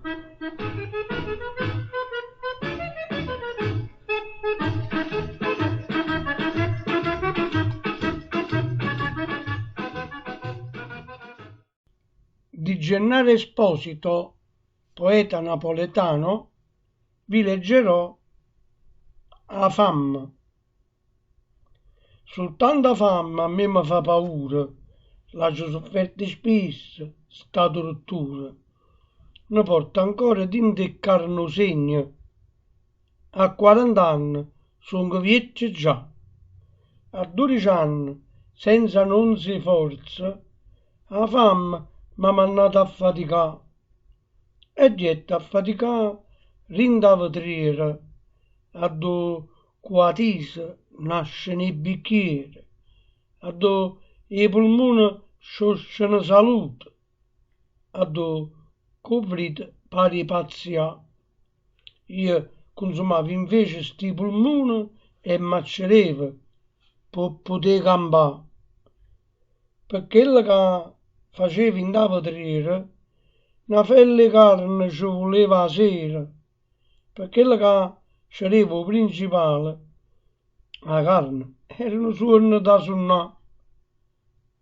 Di Gennaro Esposito, poeta napoletano, vi leggerò 'A famma. Sultanto 'a famma a me me fa paura, l'aggio sufferta spisso 'sta turtura, ne porto ancora dint' 'e ccarne 'o segno. A quarant'anne songo viecchio già. A dudece anne, senza n'onza 'e forza, 'a famma m'ha mannato a faticà. E ghiette a faticà dint' 'a vetriera, addò cu 'a tisa nasceno 'e bicchiere, addò 'e pulmune sciosciano salute, addò cu 'o friddo pare 'e pazzià. Io cunzumavo invece sti pulmune e m'accedevo pe putè campà. Pe chello ca facevo 'int' 'a vetriera, na fella 'e carne ce vuleva 'a sera. Pe chello ca ce deva 'o principale, 'a carne era nu suonno da sunnà.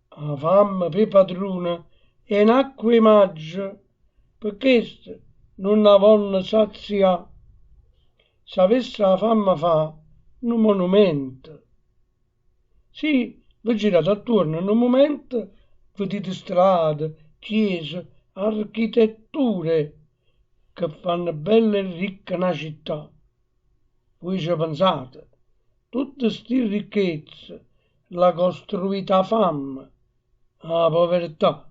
'A famma p' 'e padrune è n'acqua 'e maggio, pe chesto nun 'a vonno sazià. S'avesse 'a famma fà nu monumento. Si ve girate attuorno nu mumento, vedite strade, chiese, architetture che fanno bella e ricca na città. Vuje ce pensate, tutte sti ricchezze l'ha costruite 'a famma, 'a povertà.